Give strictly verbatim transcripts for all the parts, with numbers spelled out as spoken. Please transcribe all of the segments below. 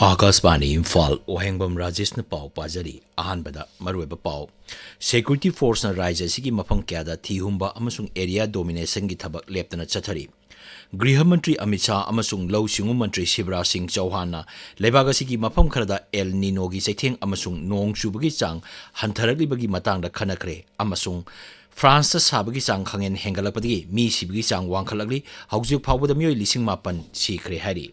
ꯑꯥꯀꯥꯁꯕꯥꯅꯤ ꯏꯝꯐꯥꯜ, ꯋꯥꯍꯦꯡꯕꯝ ꯔꯥꯖꯦꯁꯅ ꯄꯥꯎ ꯄꯥꯖꯔꯤ꯫ ꯑꯍꯥꯟꯕꯗ ꯃꯔꯨꯑꯣꯏꯕ ꯄꯥꯎ꯫ Security Forceꯅ ꯔꯥꯖ꯭ꯌ ꯑꯁꯤꯒꯤ ꯃꯐꯝ ꯀꯌꯥꯗ ꯊꯤ ꯍꯨꯝꯕ ꯑꯃꯁꯨꯡ area dominationꯒꯤ ꯊꯕꯛ ꯂꯦꯞꯇꯅ ꯆꯠꯊꯔꯤ꯫ ꯒ꯭ꯔꯤꯍ ꯃꯟꯇ꯭ꯔꯤ ꯑꯃꯤꯠ ꯁꯥꯍ ꯑꯃꯁꯨꯡ ꯂꯧꯎ ꯁꯤꯡꯎ ꯃꯟꯇ꯭ꯔꯤ ꯁꯤꯕꯔꯥꯖ ꯁꯤꯡ ꯆꯧꯍꯥꯟꯅ ꯂꯩꯕꯥꯛ ꯑꯁꯤꯒꯤ ꯃꯐꯝ ꯈꯔꯗ ꯑꯦꯜ ꯅꯤꯅꯣꯒꯤ ꯆꯩꯊꯦꯡ ꯑꯃꯁꯨꯡ ꯅꯣꯡ ꯆꯨꯕꯒꯤ ꯆꯥꯡ ꯍꯟꯊꯔꯛꯂꯤꯕꯒꯤ ꯃꯇꯥꯡꯗ ꯈꯟꯅꯈ꯭ꯔꯦ ꯑꯃꯁꯨꯡ ꯐ꯭ꯔꯥꯟꯁꯇ ꯁꯥꯕꯒꯤ ꯆꯥꯡ ꯈꯪꯍꯦꯟ ꯍꯦꯟꯒꯠꯂꯛꯄꯗꯒꯤ ꯃꯤ ꯁꯤꯕꯒꯤ ꯆꯥꯡ ꯋꯥꯡꯈꯠꯂꯛꯂꯤ꯫ ꯍꯧꯖꯤꯛ ꯐꯥꯎꯕꯗ ꯃꯤꯑꯣꯏ ꯂꯤꯁꯤꯡ ꯃꯥꯄꯟ ꯁꯤꯈ꯭ꯔꯦ ꯍꯥꯏꯔꯤ꯫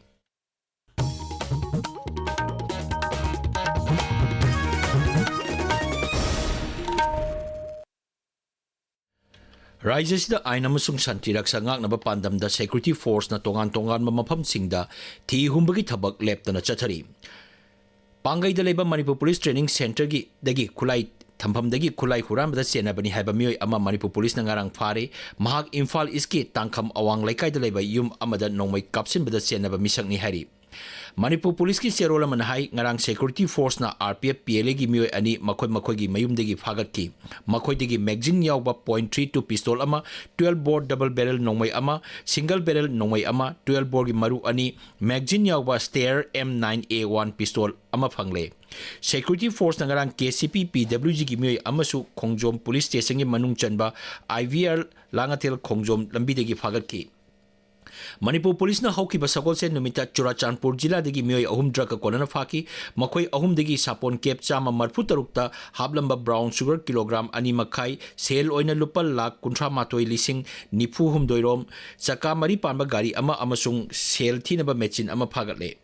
ꯔꯥꯖ꯭ꯌ ꯑꯁꯤꯗ ꯑꯥꯏꯟ ꯑꯃꯁꯨꯡ ꯁꯥꯟꯇꯤ ꯔꯛꯁꯥ ꯉꯥꯛꯅꯕ ꯄꯥꯟꯗꯝꯗ Security Forceꯅ ꯇꯣꯉꯥꯟ ꯇꯣꯉꯥꯟꯕ ꯃꯐꯝꯁꯤꯡꯗ ꯊꯤ ꯍꯨꯝꯕꯒꯤ ꯊꯕꯛ ꯂꯦꯞꯇꯅ ꯆꯠꯊꯔꯤ꯫ ꯄꯥꯡꯒꯩꯗ ꯂꯩꯕ ꯃꯅꯤꯄꯨꯔ ꯄꯨꯂꯤꯁ ꯇ꯭ꯔꯦꯅꯤꯡ ꯁꯦꯟꯇꯔꯒꯤꯗꯒꯤ ꯈꯨꯠꯂꯥꯏ ꯊꯝꯐꯝꯗꯒꯤ ꯈꯨꯠꯂꯥꯏ ꯍꯨꯔꯥꯟꯕꯗ ꯆꯦꯟꯅꯕꯅꯤ ꯍꯥꯏꯕ ꯃꯤꯑꯣꯏ ꯑꯃ ꯃꯅꯤꯄꯨꯔ ꯄꯨꯂꯤꯁꯅ ꯉꯔꯥꯡ ꯐꯥꯔꯦ꯫ ꯃꯍꯥꯛ ꯏꯝꯐꯥꯜ ꯏꯁꯀꯤ ꯇꯥꯡꯈꯝ ꯑꯋꯥꯡ ꯂꯩꯀꯥꯏꯗ ꯂꯩꯕ ꯌꯨꯝ ꯑꯃꯗ ꯅꯣꯡꯃꯩ ꯀꯥꯞꯁꯤꯟꯕꯗ ꯆꯦꯟꯅꯕ ꯃꯤꯁꯛꯅꯤ ꯍꯥꯏꯔꯤ꯫ ꯃꯅꯤꯄꯨꯔ ꯄꯨꯂꯤꯁꯀꯤ ꯆꯦꯔꯣꯜ ꯑꯃꯅ ꯍꯥꯏ, ꯉꯔꯥꯡ Security Forceꯅ R P F P L Aꯒꯤ ꯃꯤꯑꯣꯏ ꯑꯅꯤ ꯃꯈꯣꯏ ꯃꯈꯣꯏꯒꯤ ꯃꯌꯨꯝꯗꯒꯤ ꯐꯥꯒꯠꯈꯤ꯫ ꯃꯈꯣꯏꯗꯒꯤ magazine ꯌꯥꯎꯕ point three two pistol ꯑꯃ, twelve bore double barrel ꯅꯣꯡꯃꯩ ꯑꯃ, single barrel ꯅꯣꯡꯃꯩ ꯑꯃ, twelve boreꯒꯤ ꯃꯔꯨ ꯑꯅꯤ, magazine ꯌꯥꯎꯕ Steyr M nine A one pistol ꯑꯃ ꯐꯪꯂꯦ꯫ Security Forceꯅ ꯉꯔꯥꯡ K C P P W Gꯒꯤ ꯃꯤꯑꯣꯏ ꯑꯃꯁꯨ ꯈꯣꯡꯖꯣꯝ ꯄꯨꯂꯤꯁ ꯁ꯭ꯇꯦꯁꯟꯒꯤ ꯃꯅꯨꯡ ꯆꯟꯕ I V R ꯂꯥꯡꯉꯊꯦꯜ ꯈꯣꯡꯖꯣꯝ ꯂꯝꯕꯤꯗꯒꯤ ꯐꯥꯒꯠꯈꯤ꯫ ꯃꯅꯤꯄꯨꯔ ꯄꯨꯂꯤꯁꯅ ꯍꯧꯈꯤꯕ ꯁꯒꯣꯜꯁꯦꯟ ꯅꯨꯃꯤꯠꯇ ꯆꯨꯔꯥꯆꯥꯟꯄꯨꯔ ꯖꯤꯂꯥꯗꯒꯤ ꯃꯤꯑꯣꯏ ꯑꯍꯨꯝ ꯗ꯭ꯔꯒꯀ ꯀꯣꯟꯅꯅ ꯐꯥꯈꯤ꯫ ꯃꯈꯣꯏ ꯑꯍꯨꯝꯗꯒꯤ ꯁꯥꯄꯣꯟ ꯀꯦꯞ ꯆꯥꯝꯃ ꯃꯔꯤꯐꯨ ꯇꯔꯨꯛꯇ ꯍꯥꯞꯂꯝꯕ brown sugar kilogram ꯑꯅꯤ ꯃꯈꯥꯏ, ꯁꯦꯜ ꯑꯣꯏꯅ ꯂꯨꯄꯥ ꯂꯥꯈ ꯀꯨꯟꯊ꯭ꯔꯥ ꯃꯥꯊꯣꯏ ꯂꯤꯁꯤꯡ ꯅꯤꯐꯨ ꯍꯨꯝꯗꯣꯏ ꯔꯣꯝ, ꯆꯀꯥ ꯃꯔꯤ ꯄꯥꯟꯕ ꯒꯥꯔꯤ ꯑꯃ ꯑꯃꯁꯨꯡ ꯁꯦꯜ ꯊꯤꯅꯕ machine ꯑꯃ ꯐꯥꯒꯠꯂꯦ꯫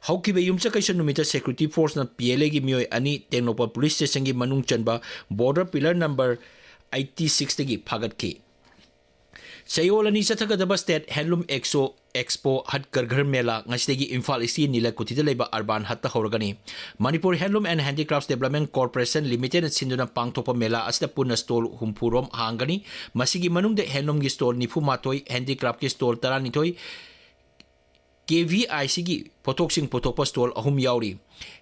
ꯍꯧꯈꯤꯕ ꯌꯨꯝꯁꯀꯩꯁ ꯅꯨꯃꯤꯠꯇ Security Forceꯅ P L Aꯒꯤ ꯃꯤꯑꯣꯏ ꯑꯅꯤ ꯇꯦꯡꯅꯧꯄꯜ ꯄꯨꯂꯤꯁ ꯁ꯭ꯇꯦꯁꯟꯒꯤ ꯃꯅꯨꯡ ꯆꯟꯕ border pillar number eighty sixꯇꯒꯤ ꯐꯥꯒꯠꯈꯤ꯫ ꯆꯌꯣꯜ ꯑꯅꯤ ꯆꯠꯊꯒꯗꯕ State Handloom Expo, Expo ꯍꯠꯀꯔꯘꯔ ꯃꯦꯂꯥ ꯉꯁꯤꯗꯒꯤ ꯏꯝꯐꯥꯜ ꯏꯁꯀꯤ ꯅꯤꯂꯀꯨꯊꯤꯗ ꯂꯩꯕ Urban Hutꯇ ꯍꯧꯔꯒꯅꯤ꯫ Manipur Handloom and Handicrafts Development Corporation Limitedꯅ ꯁꯤꯟꯗꯨꯅ ꯄꯥꯡꯊꯣꯛꯄ ꯃꯦꯂꯥ ꯑꯁꯤꯗ ꯄꯨꯟꯅ stall ꯍꯨꯝꯐꯨ ꯔꯣꯝ ꯍꯥꯡꯒꯅꯤ꯫ ꯃꯁꯤꯒꯤ ꯃꯅꯨꯡꯗ handloomꯒꯤ stall ꯅꯤꯐꯨ ꯃꯥꯊꯣꯏ, handicraftꯀꯤ stall ꯇꯔꯥꯅꯤꯊꯣꯏ, K V I Cꯒꯤ ꯄꯣꯠꯊꯣꯛꯁꯤꯡ ꯄꯨꯊꯣꯛꯄ stall ꯑꯍꯨꯝ ꯌꯥꯎꯔꯤ꯫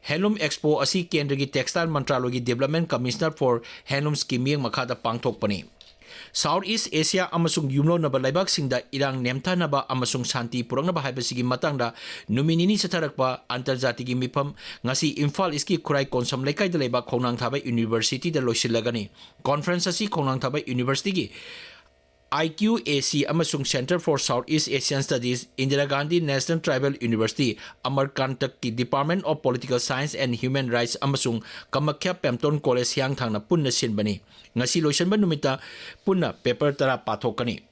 Handloom Expo ꯑꯁꯤ ꯀꯦꯟꯗ꯭ꯔꯒꯤ Textile ꯃꯟꯇ꯭ꯔꯥꯂꯣꯏꯒꯤ Development Commissioner for Handloomsꯀꯤ ꯃꯤꯠꯌꯦꯡ ꯃꯈꯥꯗ ꯄꯥꯡꯊꯣꯛꯄꯅꯤ꯫ South East Asia ꯑꯃꯁꯨꯡ ꯌꯨꯝꯂꯣꯟꯅꯕ ꯂꯩꯕꯥꯛꯁꯤꯡꯗ ꯏꯔꯥꯡ ꯅꯦꯝꯊꯅꯕ ꯑꯃꯁꯨꯡ ꯁꯥꯟꯇꯤ ꯄꯨꯔꯛꯅꯕ ꯍꯥꯏꯕꯁꯤꯒꯤ ꯃꯇꯥꯡꯗ ꯅꯨꯃꯤꯠ ꯅꯤꯅꯤ ꯆꯠꯊꯔꯛꯄ ꯑꯟꯇꯔꯖꯥꯇꯤꯒꯤ ꯃꯤꯐꯝ ꯉꯁꯤ ꯏꯝꯐꯥꯜ ꯏꯁꯀꯤ ꯈꯨꯔꯥꯏ ꯀꯣꯟꯁꯝ ꯂꯩꯀꯥꯏꯗ ꯂꯩꯕ ꯈꯣꯡꯅꯥꯡ ꯊꯥꯕ ꯌꯨꯅꯤꯚꯔꯁꯤꯇꯤꯗ ꯂꯣꯏꯁꯤꯜꯂꯒꯅꯤ꯫ ꯀꯣꯟꯐ꯭ꯔꯦꯟꯁ ꯑꯁꯤ ꯈꯣꯡꯅꯥꯡ ꯊꯥꯕ ꯌꯨꯅꯤꯚꯔꯁꯤꯇꯤꯒꯤ I Q A C ꯑꯃꯁꯨꯡ Center for South East Asian Studies, Indira Gandhi National Tribal University, ꯑꯃꯔꯀꯥꯟꯇꯛꯀꯤ Department of Political Science and Human Rights ꯑꯃꯁꯨꯡ ꯀꯃꯈ꯭ꯌꯥ ꯄꯦꯝꯇꯣꯟ ꯀꯣꯂꯦꯖ ꯍꯤꯌꯥꯡꯊꯥꯡꯅ ꯄꯨꯟꯅ ꯁꯤꯟꯕꯅꯤ꯫ ꯉꯁꯤ ꯂꯣꯏꯁꯤꯟꯕ ꯅꯨꯃꯤꯠꯇ ꯄꯨꯟꯅ ꯄꯦꯄꯔ ꯇꯔꯥ ꯄꯥꯊꯣꯛꯀꯅꯤ꯫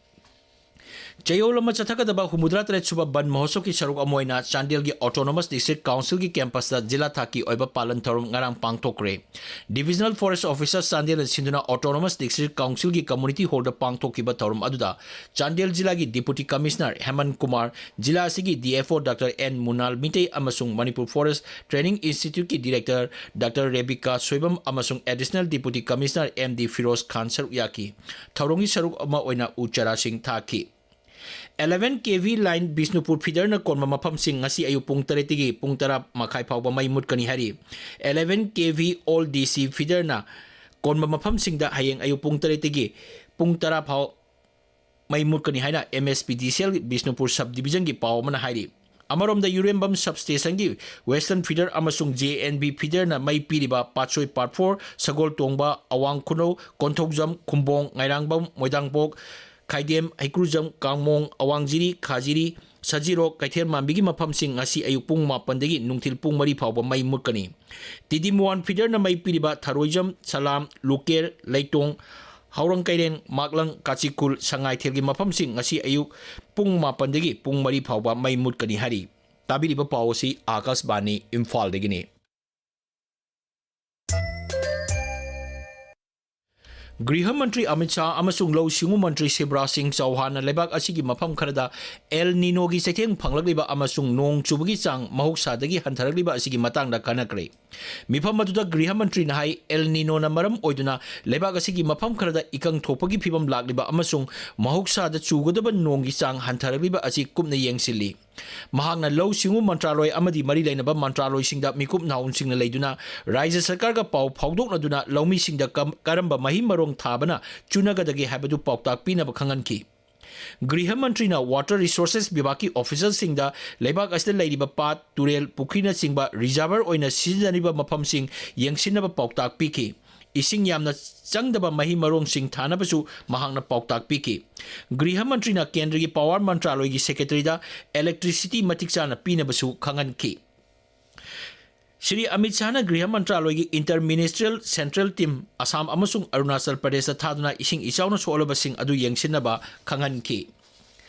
ꯆꯌꯣꯜ ꯑꯃ ꯆꯠꯊꯒꯗꯕ ꯍꯨꯝꯐꯨꯇꯔꯥ ꯇꯔꯦꯠ ꯁꯨꯕ ꯕꯟ ꯃꯍꯣꯠꯁꯕꯀꯤ ꯁꯔꯨꯛ ꯑꯃ ꯑꯣꯏꯅ ꯆꯥꯟꯗꯦꯜꯒꯤ Autonomous District Councilꯒꯤ ꯀꯦꯝꯄꯁꯇ ꯖꯤꯂꯥ ꯊꯥꯛꯀꯤ ꯑꯣꯏꯕ ꯄꯥꯂꯟ ꯊꯧꯔꯝ ꯉꯔꯥꯡ ꯄꯥꯡꯊꯣꯛꯈ꯭ꯔꯦ꯫ Divisional Forest Officer ꯆꯥꯟꯗꯦꯜꯅ ꯁꯤꯟꯗꯨꯅ Autonomous District Councilꯒꯤ Community Hallꯗ ꯄꯥꯡꯊꯣꯛꯈꯤꯕ ꯊꯧꯔꯝ ꯑꯗꯨꯗ ꯆꯥꯟꯗꯦꯜ ꯖꯤꯂꯥꯒꯤ Deputy Commissioner ꯍꯦꯃꯟ ꯀꯨꯃꯥꯔ, ꯖꯤꯂꯥ ꯑꯁꯤꯒꯤ D F O Doctor N ꯃꯨꯅꯥꯜ Meitei ꯑꯃꯁꯨꯡ Manipur Forest Training Instituteꯀꯤ Director Doctor Rebika Soibam ꯑꯃꯁꯨꯡ Additional Deputy Commissioner M D Firoz ꯈꯥꯟ ꯁꯔꯨꯛ ꯌꯥꯈꯤ꯫ ꯊꯧꯔꯝꯒꯤ ꯁꯔꯨꯛ ꯑꯃ ꯑꯣꯏꯅ ꯎ ꯆꯥꯔꯥꯁꯤꯡ ꯊꯥꯈꯤ꯫ Eleven K V line Bishnupur feederꯅ ꯀꯣꯟꯕ ꯃꯐꯝꯁꯤꯡ ꯉꯁꯤ ꯑꯌꯨꯛ ꯄꯨꯡ ꯇꯔꯦꯠꯇꯒꯤ ꯄꯨꯡ ꯇꯔꯥ ꯃꯈꯥꯏ ꯐꯥꯎꯕ ꯃꯩ ꯃꯨꯠꯀꯅꯤ ꯍꯥꯏꯔꯤ꯫ Eleven K V all D C feederꯅ ꯀꯣꯟꯕ ꯃꯐꯝꯁꯤꯡꯗ ꯍꯌꯦꯡ ꯑꯌꯨꯛ ꯄꯨꯡ ꯇꯔꯦꯠꯇꯒꯤ ꯄꯨꯡ ꯇꯔꯥ ꯐꯥꯎ ꯃꯩ ꯃꯨꯠꯀꯅꯤ ꯍꯥꯏꯅ M S P D C L Bishnupur subdivisionꯒꯤ ꯄꯥꯎ ꯑꯃꯅ ꯍꯥꯏꯔꯤ꯫ ꯑꯃꯔꯣꯝꯗ ꯌꯨꯔꯦꯝꯕꯝ substationꯒꯤ Western feeder ꯑꯃꯁꯨꯡ J N B feederꯅ ꯃꯩ ꯄꯤꯔꯤꯕ ꯄꯥꯠꯁꯣꯏ Part four, ꯁꯒꯣꯜ ꯇꯣꯡꯕ, ꯑꯋꯥꯡ ꯈꯨꯅꯧ, ꯀꯣꯟꯊꯧꯖꯝ, ꯈꯨꯝꯕꯣꯡ, ꯉꯥꯏꯔꯥꯡꯕꯝ, ꯃꯣꯏꯗꯥꯡꯄꯣꯛ, ꯈꯥꯏꯗꯦꯝ, ꯍꯩꯀ꯭ꯔꯨꯖꯝ, ꯀꯥꯡꯃꯣꯡ, ꯑꯋꯥꯡꯖꯤꯔꯤ, ꯈꯥꯖꯤꯔꯤ, ꯁꯖꯤꯔꯣꯛ, ꯀꯩꯊꯦꯜ ꯃꯥꯟꯕꯤꯒꯤ ꯃꯐꯝꯁꯤꯡ ꯉꯁꯤ ꯑꯌꯨꯛ ꯄꯨꯡ ꯃꯥꯄꯟꯗꯒꯤ ꯅꯨꯡꯊꯤꯜ ꯄꯨꯡ ꯃꯔꯤ ꯐꯥꯎꯕ ꯃꯩ ꯃꯨꯠꯀꯅꯤ꯫ ꯇꯤꯗꯤ ꯃꯨꯋꯥꯟ feederꯅ ꯃꯩ ꯄꯤꯔꯤꯕ ꯊꯔꯣꯏꯖꯝ, ꯁꯂꯥꯝ, ꯂꯨꯀꯦꯔ, ꯂꯩꯇꯣꯡ, ꯍꯥꯎꯔꯪ ꯀꯩꯔꯦꯡ, ꯃꯥꯛꯂꯪ, ꯀꯥꯆꯤꯈꯨꯜ, ꯁꯉꯥꯏꯊꯦꯜꯒꯤ ꯃꯐꯝꯁꯤꯡ ꯉꯁꯤ ꯑꯌꯨꯛ ꯄꯨꯡ ꯃꯥꯄꯟꯗꯒꯤ ꯄꯨꯡ ꯃꯔꯤ ꯐꯥꯎꯕ ꯃꯩ ꯃꯨꯠꯀꯅꯤ ꯍꯥꯏꯔꯤ꯫ ꯇꯥꯕꯤꯔꯤꯕ ꯄꯥꯎ ꯑꯁꯤ ꯑꯥꯀꯥꯁꯕꯥꯅꯤ ꯏꯝꯐꯥꯜꯗꯒꯤꯅꯤ꯫ ꯒ꯭ꯔꯤꯍ ꯃꯟꯇ꯭ꯔꯤ ꯑꯃꯤꯠ ꯁꯥꯍ ꯑꯃꯁꯨꯡ ꯂꯧꯎ ꯁꯤꯡꯎ ꯃꯟꯇ꯭ꯔꯤ ꯁꯤꯕꯔꯥꯖ ꯁꯤꯡ ꯆꯧꯍꯥꯟꯅ ꯂꯩꯕꯥꯛ ꯑꯁꯤꯒꯤ ꯃꯐꯝ ꯈꯔꯗ ꯑꯦꯜ ꯅꯤꯅꯣꯒꯤ ꯆꯩꯊꯦꯡ ꯐꯪꯂꯛꯂꯤꯕ ꯑꯃꯁꯨꯡ ꯅꯣꯡ ꯆꯨꯕꯒꯤ ꯆꯥꯡ ꯃꯍꯧꯁꯥꯗꯒꯤ ꯍꯟꯊꯔꯛꯂꯤꯕ ꯑꯁꯤꯒꯤ ꯃꯇꯥꯡꯗ ꯈꯟꯅꯈ꯭ꯔꯦ꯫ ꯃꯤꯐꯝ ꯑꯗꯨꯗ ꯒ꯭ꯔꯤꯍ ꯃꯟꯇ꯭ꯔꯤꯅ ꯍꯥꯏ, ꯑꯦꯜ ꯅꯤꯅꯣꯅ ꯃꯔꯝ ꯑꯣꯏꯗꯨꯅ ꯂꯩꯕꯥꯛ ꯑꯁꯤꯒꯤ ꯃꯐꯝ ꯈꯔꯗ ꯏꯀꯪ ꯊꯣꯛꯄꯒꯤ ꯐꯤꯕꯝ ꯂꯥꯛꯂꯤꯕ ꯑꯃꯁꯨꯡ ꯃꯍꯧꯁꯥꯗ ꯆꯨꯒꯗꯕ ꯅꯣꯡꯒꯤ ꯆꯥꯡ ꯍꯟꯊꯔꯛꯂꯤꯕ ꯑꯁꯤ ꯀꯨꯞꯅ ꯌꯦꯡꯁꯤꯜꯂꯤ꯫ ꯃꯍꯥꯛꯅ ꯂꯧꯎ ꯁꯤꯡꯎ ꯃꯟꯇ꯭ꯔꯥꯂꯣꯏ ꯑꯃꯗꯤ ꯃꯔꯤ ꯂꯩꯅꯕ ꯃꯟꯇ꯭ꯔꯥꯂꯣꯏꯁꯤꯡꯗ ꯃꯤꯀꯨꯞ ꯅꯥꯎꯟꯁꯤꯡꯅ ꯂꯩꯗꯨꯅ ꯔꯥꯖ꯭ꯌ ꯁꯔꯀꯥꯔꯒ ꯄꯥꯎ ꯐꯥꯎꯗꯣꯛꯅꯗꯨꯅ ꯂꯧꯃꯤꯁꯤꯡꯗ ꯀꯝ-, ꯀꯔꯝꯕ ꯃꯍꯩ ꯃꯔꯣꯡ ꯊꯥꯕꯅ ꯆꯨꯅꯒꯗꯒꯦ ꯍꯥꯏꯕꯗꯨ ꯄꯥꯎꯇꯥꯛ ꯄꯤꯅꯕ ꯈꯪꯍꯟꯈꯤ꯫ ꯒ꯭ꯔꯤꯍ ꯃꯟꯇ꯭ꯔꯤꯅ ꯋꯥꯇꯔ ꯔꯤꯁꯣꯔꯁꯦꯁ ꯕꯤꯚꯥꯒꯀꯤ ꯑꯣꯐꯤꯁꯔꯁꯤꯡꯗ ꯂꯩꯕꯥꯛ ꯑꯁꯤꯗ ꯂꯩꯔꯤꯕ ꯄꯥꯠ, ꯇꯨꯔꯦꯜ, ꯄꯨꯈ꯭ꯔꯤꯅꯆꯤꯡꯕ ꯔꯤꯖꯥꯔꯚꯔ ꯑꯣꯏꯅ ꯁꯤꯖꯤꯟꯅꯔꯤꯕ ꯃꯐꯝꯁꯤꯡ ꯌꯦꯡꯁꯤꯟꯅꯕ ꯄꯥꯎꯇꯥꯛ ꯄꯤꯈꯤ꯫ ꯏꯁꯤꯡ ꯌꯥꯝꯅ ꯆꯪꯗꯕ ꯃꯍꯩ ꯃꯔꯣꯡꯁꯤꯡ ꯊꯥꯅꯕꯁꯨ ꯃꯍꯥꯛꯅ ꯄꯥꯎꯇꯥꯛ ꯄꯤꯈꯤ꯫ ꯒ꯭ꯔꯤꯍ ꯃꯟꯇ꯭ꯔꯤꯅ ꯀꯦꯟꯗ꯭ꯔꯒꯤ ꯄꯥꯋꯔ ꯃꯟꯇ꯭ꯔꯥꯂꯣꯏꯒꯤ ꯁꯦꯀ꯭ꯔꯦꯇꯔꯤꯗ ꯏꯂꯦꯛꯇ꯭ꯔꯤꯁꯤꯇꯤ ꯃꯇꯤꯛ ꯆꯥꯅ ꯄꯤꯅꯕꯁꯨ ꯈꯪꯍꯟꯈꯤ꯫ ꯁ꯭ꯔꯤ ꯑꯃꯤꯠ ꯁꯥꯍꯅ ꯒ꯭ꯔꯤꯍ ꯃꯟꯇ꯭ꯔꯥꯂꯣꯏꯒꯤ ꯏꯟꯇꯔ ꯃꯤꯅꯤꯁꯇ꯭ꯔꯤꯌꯦꯜ ꯁꯦꯟꯇ꯭ꯔꯦꯜ ꯇꯤꯝ ꯑꯁꯥꯝ ꯑꯃꯁꯨꯡ ꯑꯔꯨꯅꯥꯆꯜ ꯄ꯭ꯔꯗꯦꯁꯇ ꯊꯥꯗꯨꯅ ꯏꯁꯤꯡ ꯏꯆꯥꯎꯅ ꯁꯣꯛꯍꯜꯂꯕꯁꯤꯡ ꯑꯗꯨ ꯌꯦꯡꯁꯤꯟꯅꯕ ꯈꯪꯍꯟꯈꯤ꯫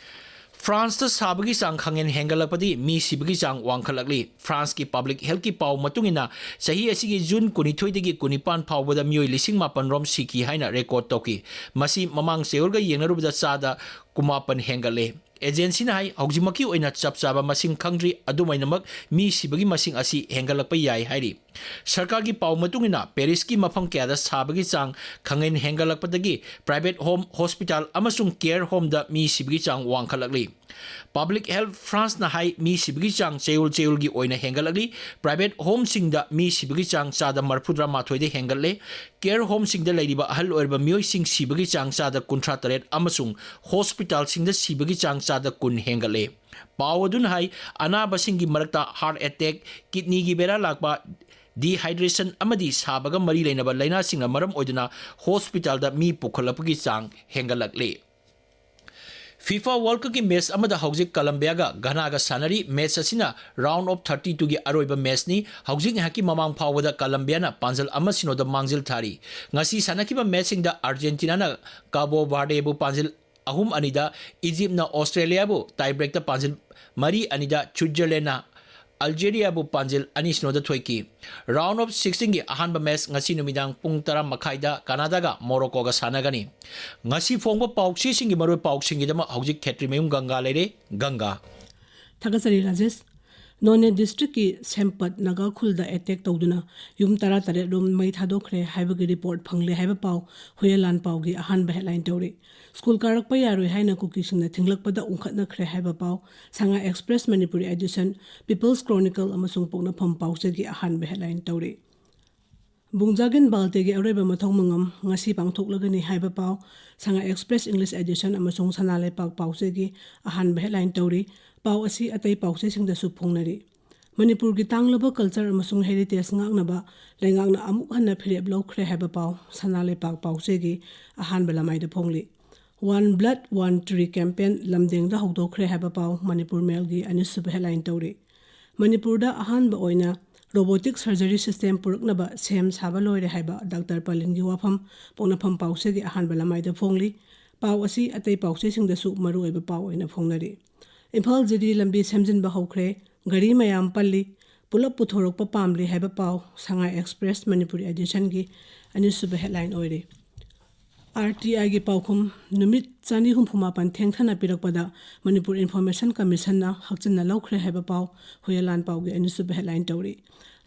ꯐ꯭ꯔꯥꯟꯁꯇ ꯁꯥꯕꯒꯤ ꯆꯥꯡ ꯈꯪꯍꯦꯟ ꯍꯦꯟꯒꯠꯂꯛꯄꯗꯒꯤ ꯃꯤ ꯁꯤꯕꯒꯤ ꯆꯥꯡ ꯋꯥꯡꯈꯠꯂꯛꯂꯤ꯫ ꯐ꯭ꯔꯥꯟꯁꯀꯤ ꯄꯕ꯭ꯂꯤꯛ ꯍꯦꯜꯊꯀꯤ ꯄꯥꯎ ꯃꯇꯨꯡ ꯏꯟꯅ, ꯆꯍꯤ ꯑꯁꯤꯒꯤ ꯖꯨꯟ ꯀꯨꯟꯅꯤꯊꯣꯏꯗꯒꯤ ꯀꯨꯟꯅꯤꯄꯥꯟ ꯐꯥꯎꯕꯗ ꯃꯤꯑꯣꯏ ꯂꯤꯁꯤꯡ ꯃꯥꯄꯟ ꯔꯣꯝ ꯁꯤꯈꯤ ꯍꯥꯏꯅ ꯔꯦꯀꯣꯔꯗ ꯇꯧꯈꯤ꯫ ꯃꯁꯤ ꯃꯃꯥꯡ ꯆꯌꯣꯜꯒ ꯌꯦꯡꯅꯔꯨꯕꯗ ꯆꯥꯗ ꯀꯨꯟꯃꯥꯄꯟ ꯍꯦꯟꯒꯠꯂꯦ꯫ ꯑꯦꯖꯦꯟꯁꯤꯅ ꯍꯥꯏ, ꯍꯧꯖꯤꯛꯃꯛꯀꯤ ꯑꯣꯏꯅ ꯆꯞ ꯆꯥꯕ ꯃꯁꯤꯡ ꯈꯪꯗ꯭ꯔꯤ, ꯑꯗꯨꯝ ꯑꯣꯏꯅꯃꯛ ꯃꯤ ꯁꯤꯕꯒꯤ ꯃꯁꯤꯡ ꯑꯁꯤ ꯍꯦꯟꯒꯠꯂꯛꯄ ꯌꯥꯏ ꯍꯥꯏꯔꯤ꯫ ꯁꯔꯀꯥꯔꯒꯤ ꯄꯥꯎ ꯃꯇꯨꯡ ꯏꯟꯅ, ꯄꯦꯔꯤꯁꯀꯤ ꯃꯐꯝ ꯀꯌꯥꯗ ꯁꯥꯕꯒꯤ ꯆꯥꯡ ꯈꯪꯍꯦꯟ ꯍꯦꯟꯒꯠꯂꯛꯄꯗꯒꯤ ꯄ꯭ꯔꯥꯏꯚꯦꯠ ꯍꯣꯝ, ꯍꯣꯁꯄꯤꯇꯥꯜ ꯑꯃꯁꯨꯡ ꯀꯦꯌꯔ ꯍꯣꯝꯗ ꯃꯤ ꯁꯤꯕꯒꯤ ꯆꯥꯡ ꯋꯥꯡꯈꯠꯂꯛꯂꯤ꯫ ꯄꯕ꯭ꯂꯤꯛ ꯍꯦꯜꯊ ꯐ꯭ꯔꯥꯟꯁꯅ ꯍꯥꯏ, ꯃꯤ ꯁꯤꯕꯒꯤ ꯆꯥꯡ ꯆꯌꯣꯜ ꯆꯌꯣꯜꯒꯤ ꯑꯣꯏꯅ ꯍꯦꯟꯒꯠꯂꯛꯂꯤ꯫ ꯄ꯭ꯔꯥꯏꯚꯦꯠ ꯍꯣꯝꯁꯤꯡꯗ ꯃꯤ ꯁꯤꯕꯒꯤ ꯆꯥꯡ ꯆꯥꯗ ꯃꯔꯤꯐꯨꯇꯔꯥ ꯃꯥꯊꯣꯏꯗ ꯍꯦꯟꯒꯠꯂꯦ꯫ ꯀꯦꯌꯔ ꯍꯣꯝꯁꯤꯡꯗ ꯂꯩꯔꯤꯕ ꯑꯍꯜ ꯑꯣꯏꯔꯕ ꯃꯤꯑꯣꯏꯁꯤꯡ ꯁꯤꯕꯒꯤ ꯆꯥꯡ ꯆꯥꯗ ꯀꯨꯟꯊ꯭ꯔꯥ ꯇꯔꯦꯠ ꯑꯃꯁꯨꯡ ꯍꯣꯁꯄꯤꯇꯥꯜꯁꯤꯡꯗ ꯁꯤꯕꯒꯤ ꯆꯥꯡ ꯆꯥꯗ ꯀꯨꯟ ꯍꯦꯟꯒꯠꯂꯦ꯫ ꯄꯥꯎ ꯑꯗꯨꯅ ꯍꯥꯏ, ꯑꯅꯥꯕꯁꯤꯡꯒꯤ ꯃꯔꯛꯇ ꯍꯥꯔꯠ ꯑꯦꯇꯦꯛ, ꯀꯤꯗꯅꯤꯒꯤ ꯕꯦꯔꯥ ꯂꯥꯛꯄ, ꯗꯤꯍꯥꯏꯗ꯭ꯔꯦꯁꯟ ꯑꯃꯗꯤ ꯁꯥꯕꯒ ꯃꯔꯤ ꯂꯩꯅꯕ ꯂꯥꯏꯅꯥꯁꯤꯡꯅ ꯃꯔꯝ ꯑꯣꯏꯗꯨꯅ ꯍꯣꯁꯄꯤꯇꯥꯜꯗ ꯃꯤ ꯄꯨꯈꯠꯂꯛꯄꯒꯤ ꯆꯥꯡ ꯍꯦꯟꯒꯠꯂꯛꯂꯤ꯫ ꯐꯤꯐꯥ ꯋꯥꯔꯜꯗ ꯀꯞꯀꯤ ꯃꯦꯆ ꯑꯃꯗ ꯍꯧꯖꯤꯛ ꯀꯂꯝꯕꯤꯌꯥꯒ ꯘꯅꯥꯒ ꯁꯥꯟꯅꯔꯤ꯫ ꯃꯦꯆ ꯑꯁꯤꯅ ꯔꯥꯎꯟꯗ ꯑꯣꯐ ꯊꯥꯔꯇꯤ ꯇꯨꯒꯤ ꯑꯔꯣꯏꯕ ꯃꯦꯆꯅꯤ꯫ ꯍꯧꯖꯤꯛ ꯉꯥꯏꯍꯥꯛꯀꯤ ꯃꯃꯥꯡ ꯐꯥꯎꯕꯗ ꯀꯂꯝꯕꯤꯌꯥꯅ ꯄꯥꯟꯖꯜ ꯑꯃ ꯁꯤꯅꯣꯗ ꯃꯥꯡꯖꯤꯜ ꯊꯥꯔꯤ꯫ ꯉꯁꯤ ꯁꯥꯟꯅꯈꯤꯕ ꯃꯦꯆꯁꯤꯡꯗ ꯑꯥꯔꯖꯦꯟꯇꯤꯅꯥꯅ ꯀꯥꯕꯣ ꯚꯥꯔꯗꯦꯕꯨ ꯄꯥꯟꯖꯤꯜ ꯑꯍꯨꯝ ꯑꯅꯤꯗ, ꯏꯖꯤꯞꯅ ꯑꯣꯁꯇ꯭ꯔꯦꯂꯤꯌꯥꯕꯨ ꯇꯥꯏꯕ꯭ꯔꯦꯛꯇ ꯄꯥꯟꯖꯤꯜ ꯃꯔꯤ ꯑꯅꯤꯗ, ꯁ꯭ꯋꯤꯠꯖꯔꯂꯦꯟꯅ ꯑꯜꯖꯦꯔꯤꯌꯥꯕꯨ ꯄꯥꯟꯖꯤꯜ ꯑꯅꯤ ꯁꯤꯅꯣꯗ ꯊꯣꯏꯈꯤ꯫ ꯔꯥꯎꯟꯗ ꯑꯣꯐ ꯁꯤꯛꯁꯇꯤꯟꯒꯤ ꯑꯍꯥꯟꯕ ꯃꯦꯆ ꯉꯁꯤ ꯅꯨꯃꯤꯗꯥꯡ ꯄꯨꯡ ꯇꯔꯥ ꯃꯈꯥꯏꯗ ꯀꯅꯥꯗꯥꯒ ꯃꯣꯔꯣꯀꯣꯒ ꯁꯥꯟꯅꯒꯅꯤ꯫ ꯉꯁꯤ ꯐꯣꯡꯕ ꯄꯥꯎꯆꯦꯁꯤꯡꯒꯤ ꯃꯔꯨꯑꯣꯏꯕ ꯄꯥꯎꯁꯤꯡꯒꯤꯗꯃꯛ ꯍꯧꯖꯤꯛ ꯈꯦꯇ꯭ꯔꯤꯃꯌꯨꯝ ꯒꯪꯒꯥ ꯂꯩꯔꯦ꯫ ꯒꯪꯒꯥ꯫ ꯊꯥꯒꯠꯆꯔꯤ ꯔꯥꯖꯦꯁ꯫ ꯅꯣꯅꯦ ꯗꯤꯁꯇ꯭ꯔꯤꯛꯀꯤ ꯁꯦꯝꯄꯠ ꯅꯥꯒꯥ ꯈꯨꯜꯗ ꯑꯦꯇꯦꯛ ꯇꯧꯗꯨꯅ ꯌꯨꯝ ꯇꯔꯥꯇꯔꯦꯠ ꯔꯣꯝ ꯃꯩ ꯊꯥꯗꯣꯛꯈ꯭ꯔꯦ ꯍꯥꯏꯕꯒꯤ ꯔꯤꯄꯣꯔꯠ ꯐꯪꯂꯦ ꯍꯥꯏꯕ ꯄꯥꯎ ꯍꯨꯌꯦꯟ ꯂꯥꯟ ꯄꯥꯎꯒꯤ ꯑꯍꯥꯟꯕ ꯍꯦꯗꯂꯥꯏꯟ ꯇꯧꯔꯤ꯫ ꯁ꯭ꯀꯨꯜ ꯀꯥꯔꯛꯄ ꯌꯥꯔꯣꯏ ꯍꯥꯏꯅ ꯀꯨꯀꯤꯁꯤꯡꯅ ꯊꯤꯡꯂꯛꯄꯗ ꯎꯪꯈꯠꯅꯈ꯭ꯔꯦ ꯍꯥꯏꯕ ꯄꯥꯎ ꯁꯉꯥꯏ express Manipuri Edison, peoples chronicle ꯑꯃꯁꯨꯡ ꯄꯣꯛꯅꯐꯝ ꯄꯥꯎꯆꯦꯒꯤ ꯑꯍꯥꯟꯕ ꯍꯦꯗꯂꯥꯏꯟ ꯇꯧꯔꯤ꯫ ꯕꯨꯡꯖꯥꯒꯤꯟ ꯕꯥꯜꯇꯦꯒꯤ ꯑꯔꯣꯏꯕ ꯃꯊꯧ ꯃꯉꯝ ꯉꯁꯤ ꯄꯥꯡꯊꯣꯛꯂꯒꯅꯤ ꯍꯥꯏꯕ ꯄꯥꯎ ꯁꯉꯥꯏ ꯑꯦꯛꯁꯄ꯭ꯔꯦꯁ ꯏꯪꯂꯤꯁ ꯑꯦꯗꯤꯁꯟ ꯑꯃꯁꯨꯡ ꯁꯅꯥ ꯂꯩꯄꯥꯛ ꯄꯥꯎꯆꯦꯒꯤ ꯑꯍꯥꯟꯕ ꯍꯦꯗꯂꯥꯏꯟ ꯇꯧꯔꯤ꯫ ꯄꯥꯎ ꯑꯁꯤ ꯑꯇꯩ ꯄꯥꯎꯆꯦꯁꯤꯡꯗꯁꯨ ꯐꯣꯡꯅꯔꯤ꯫ ꯃꯅꯤꯄꯨꯔꯒꯤ ꯇꯥꯡꯂꯕ ꯀꯜꯆꯔ ꯑꯃꯁꯨꯡ ꯍꯦꯔꯤꯇꯦꯖ ꯉꯥꯛꯅꯕ ꯂꯩꯉꯥꯛꯅ ꯑꯃꯨꯛ ꯍꯟꯅ ꯐꯤꯔꯦꯞ ꯂꯧꯈ꯭ꯔꯦ ꯍꯥꯏꯕ ꯄꯥꯎ ꯁꯅꯥ ꯂꯩꯄꯥꯛ ꯄꯥꯎꯆꯦꯒꯤ ꯑꯍꯥꯟꯕ ꯂꯃꯥꯏꯗ ꯐꯣꯡꯂꯤ꯫ One Blood One Tree campaign ꯂꯝꯗꯦꯡꯗ ꯍꯧꯗꯣꯛꯈ꯭ꯔꯦ ꯍꯥꯏꯕ ꯄꯥꯎ ꯃꯅꯤꯄꯨꯔ ꯃꯦꯜꯒꯤ ꯑꯅꯤꯁꯨꯕ ꯍꯦꯗꯂꯥꯏꯟ ꯇꯧꯔꯤ꯫ ꯃꯅꯤꯄꯨꯔꯗ ꯑꯍꯥꯟꯕ ꯑꯣꯏꯅ ꯔꯣꯕꯣꯇꯤꯛ ꯁꯔꯖꯔꯤ ꯁꯤꯁꯇꯦꯝ ꯄꯨꯔꯛꯅꯕ ꯁꯦꯝ ꯁꯥꯕ ꯂꯣꯏꯔꯦ ꯍꯥꯏꯕ ꯗꯥꯛꯇꯔ ꯄꯂꯤꯟꯒꯤ ꯋꯥꯐꯝ ꯄꯣꯛꯅꯐꯝ ꯄꯥꯎꯆꯦꯒꯤ ꯑꯍꯥꯟꯕ ꯂꯃꯥꯏꯗ ꯐꯣꯡꯂꯤ꯫ ꯄꯥꯎ ꯑꯁꯤ ꯑꯇꯩ ꯄꯥꯎꯆꯦꯁꯤꯡꯗꯁꯨ ꯃꯔꯨꯑꯣꯏꯕ ꯄꯥꯎ ꯑꯣꯏꯅ ꯐꯣꯡꯅꯔꯤ꯫ ꯏꯝꯐꯥꯜ ꯖꯤꯔꯤ ꯂꯝꯕꯤ ꯁꯦꯝꯖꯤꯟꯕ ꯍꯧꯈ꯭ꯔꯦ, ꯒꯥꯔꯤ ꯃꯌꯥꯝ ꯄꯜꯂꯤ, ꯄꯨꯂꯞ ꯄꯨꯊꯣꯔꯛꯄ ꯄꯥꯝꯂꯤ ꯍꯥꯏꯕ ꯄꯥꯎ ꯁꯉꯥꯏ ꯑꯦꯛꯁꯄ꯭ꯔꯦꯁ ꯃꯅꯤꯄꯨꯔꯤ ꯑꯦꯗꯤꯁꯟꯒꯤ ꯑꯅꯤꯁꯨꯕ ꯍꯦꯗꯂꯥꯏꯟ ꯑꯣꯏꯔꯤ꯫ ꯑꯥꯔ ꯇꯤ ꯑꯥꯏꯒꯤ ꯄꯥꯎꯈꯨꯝ ꯅꯨꯃꯤꯠ ꯆꯅꯤ ꯍꯨꯝꯐꯨ ꯃꯥꯄꯟ ꯊꯦꯡꯊꯅ ꯄꯤꯔꯛꯄꯗ ꯃꯅꯤꯄꯨꯔ ꯏꯟꯐꯣꯔꯃꯦꯁꯟ ꯀꯃꯤꯁꯟꯅ ꯍꯛꯆꯤꯟꯅ ꯂꯧꯈ꯭ꯔꯦ ꯍꯥꯏꯕ ꯄꯥꯎ ꯍꯨꯌꯦꯟ ꯂꯥꯟ ꯄꯥꯎꯒꯤ ꯑꯅꯤꯁꯨꯕ ꯍꯦꯗꯂꯥꯏꯟ ꯇꯧꯔꯤ꯫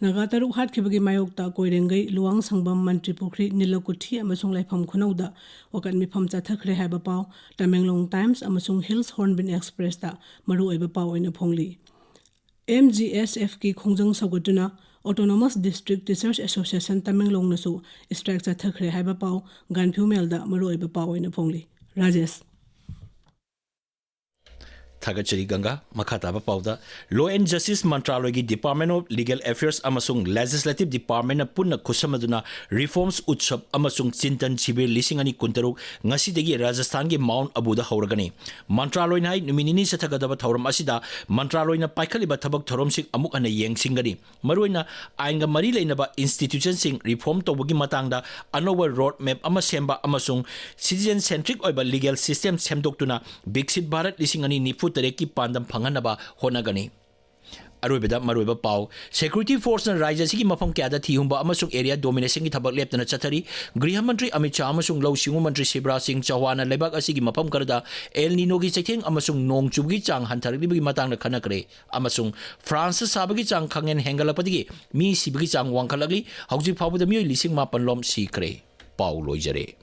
ꯅꯥꯒꯥ ꯇꯔꯨꯛ ꯍꯥꯠꯈꯤꯕꯒꯤ ꯃꯥꯌꯣꯛꯇ ꯀꯣꯏꯔꯦꯡꯒꯩ, ꯂꯨꯋꯥꯡꯁꯪꯕꯝ, ꯃꯟꯇ꯭ꯔꯤ ꯄꯨꯈ꯭ꯔꯤ, ꯅꯤꯂꯀꯨꯊꯤ ꯑꯃꯁꯨꯡ ꯂꯥꯏꯐꯝ ꯈꯨꯅꯧꯗ ꯋꯥꯀꯠ ꯃꯤꯐꯝ ꯆꯠꯊꯈ꯭ꯔꯦ ꯍꯥꯏꯕ ꯄꯥꯎ ꯇꯃꯦꯡꯂꯣꯡ ꯇꯥꯏꯝꯁ ꯑꯃꯁꯨꯡ ꯍꯤꯜꯁ ꯍꯣꯔꯟꯕꯤꯜ ꯑꯦꯛꯁꯄ꯭ꯔꯦꯁꯇ ꯃꯔꯨꯑꯣꯏꯕ ꯄꯥꯎ ꯑꯣꯏꯅ ꯐꯣꯡꯂꯤ꯫ ꯑꯦꯝ ꯖꯤ ꯑꯦꯁ ꯑꯦꯐꯀꯤ ꯈꯣꯡꯖꯪ ꯁꯧꯒꯠꯇꯨꯅ ꯑꯣꯇꯣꯅꯣꯃꯁ ꯗꯤꯁꯇ꯭ꯔꯤꯛ ꯇꯤꯆꯔꯁ ꯑꯦꯁꯣꯁꯤꯌꯦꯁꯟ ꯇꯃꯦꯡꯂꯣꯡꯅꯁꯨ ꯏꯁꯇ꯭ꯔꯥꯏꯛ ꯆꯠꯊꯈ꯭ꯔꯦ ꯍꯥꯏꯕ ꯄꯥꯎ ꯒꯥꯟꯐ꯭ꯌꯨ ꯃꯦꯜꯗ ꯃꯔꯨꯑꯣꯏꯕ ꯄꯥꯎ ꯑꯣꯏꯅ ꯐꯣꯡꯂꯤ꯫ ꯔꯥꯖꯦꯁ꯫ ꯊꯥꯒꯠꯆꯔꯤ ꯒꯪꯒꯥ꯫ ꯃꯈꯥ ꯇꯥꯕ ꯄꯥꯎꯗ, Law and Justice ꯃꯟꯇ꯭ꯔꯥꯂꯣꯏꯒꯤ Department of Legal Affairs ꯑꯃꯁꯨꯡ Legislative Departmentꯅ ꯄꯨꯟꯅ ꯈꯨꯠꯁꯝꯅꯗꯨꯅ ꯔꯤꯐꯣꯔꯝꯁ ꯎꯠꯁꯕ ꯑꯃꯁꯨꯡ ꯆꯤꯟꯇꯟ ꯁꯤꯕꯤꯔ ꯂꯤꯁꯤꯡ ꯑꯅꯤ ꯀꯨꯟꯇꯔꯨꯛ ꯉꯁꯤꯗꯒꯤ ꯔꯥꯖꯁꯊꯥꯟꯒꯤ ꯃꯥꯎꯟ ꯑꯕꯨꯗ ꯍꯧꯔꯒꯅꯤ꯫ ꯃꯟꯇ꯭ꯔꯥꯂꯣꯏꯅ ꯍꯥꯏ, ꯅꯨꯃꯤꯠ ꯅꯤꯅꯤ ꯆꯠꯊꯒꯗꯕ ꯊꯧꯔꯝ ꯑꯁꯤꯗ ꯃꯟꯇ꯭ꯔꯥꯂꯣꯏꯅ ꯄꯥꯏꯈꯠꯂꯤꯕ ꯊꯕꯛ ꯊꯧꯔꯝꯁꯤꯡ ꯑꯃꯨꯛ ꯍꯟꯅ ꯌꯦꯡꯁꯤꯟꯒꯅꯤ꯫ ꯃꯔꯨꯑꯣꯏꯅ ꯑꯥꯏꯟꯒ ꯃꯔꯤ ꯂꯩꯅꯕ institutionꯁꯤꯡ ꯔꯤꯐꯣꯔꯝ ꯇꯧꯕꯒꯤ ꯃꯇꯥꯡꯗ ꯑꯅꯧꯕ ꯔꯣꯗ ꯃꯦꯞ ꯑꯃ ꯁꯦꯝꯕ ꯑꯃꯁꯨꯡ citizen centric ꯑꯣꯏꯕ legal system ꯁꯦꯝꯗꯣꯛꯇꯨꯅ ꯕꯤꯛꯁꯤꯠ ꯚꯥꯔꯠ ꯂꯤꯁꯤꯡ ꯑꯅꯤ ꯅꯤꯐꯨ ꯇꯔꯦꯠꯀꯤ ꯄꯥꯟꯗꯝ ꯐꯪꯍꯟꯅꯕ ꯍꯣꯠꯅꯒꯅꯤ꯫ ꯑꯔꯣꯏꯕꯗ ꯃꯔꯨꯑꯣꯏꯕ ꯄꯥꯎ꯫ Security forceꯅ ꯔꯥꯖ꯭ꯌ ꯑꯁꯤꯒꯤ ꯃꯐꯝ ꯀꯌꯥꯗ ꯊꯤ ꯍꯨꯝꯕ ꯑꯃꯁꯨꯡ area dominationꯒꯤ ꯊꯕꯛ ꯂꯦꯞꯇꯅ ꯆꯠꯊꯔꯤ꯫ ꯒ꯭ꯔꯤꯍ ꯃꯟꯇ꯭ꯔꯤ ꯑꯃꯤꯠ ꯁꯥꯍ ꯑꯃꯁꯨꯡ ꯂꯧꯎ ꯁꯤꯡꯎ ꯃꯟꯇ꯭ꯔꯤ ꯁꯤꯕꯔꯥꯖ ꯁꯤꯡ ꯆꯧꯍꯥꯟꯅ ꯂꯩꯕꯥꯛ ꯑꯁꯤꯒꯤ ꯃꯐꯝ ꯈꯔꯗ ꯑꯦꯜ ꯅꯤꯅꯣꯒꯤ ꯆꯩꯊꯦꯡ ꯑꯃꯁꯨꯡ ꯅꯣꯡ ꯆꯨꯕꯒꯤ ꯆꯥꯡ ꯍꯟꯊꯔꯛꯂꯤꯕꯒꯤ ꯃꯇꯥꯡꯗ ꯈꯟꯅꯈ꯭ꯔꯦ꯫ ꯑꯃꯁꯨꯡ ꯐ꯭ꯔꯥꯟꯁꯇ ꯁꯥꯕꯒꯤ ꯆꯥꯡ ꯈꯪꯍꯦꯟ ꯍꯦꯟꯒꯠꯂꯛꯄꯗꯒꯤ ꯃꯤ ꯁꯤꯕꯒꯤ ꯆꯥꯡ ꯋꯥꯡꯈꯠꯂꯛꯂꯤ꯫ ꯍꯧꯖꯤꯛ ꯐꯥꯎꯕꯗ ꯃꯤꯑꯣꯏ ꯂꯤꯁꯤꯡ ꯃꯥꯄꯟ ꯂꯣꯝ ꯁꯤꯈ꯭ꯔꯦ꯫ ꯄꯥꯎ ꯂꯣꯏꯖꯔꯦ꯫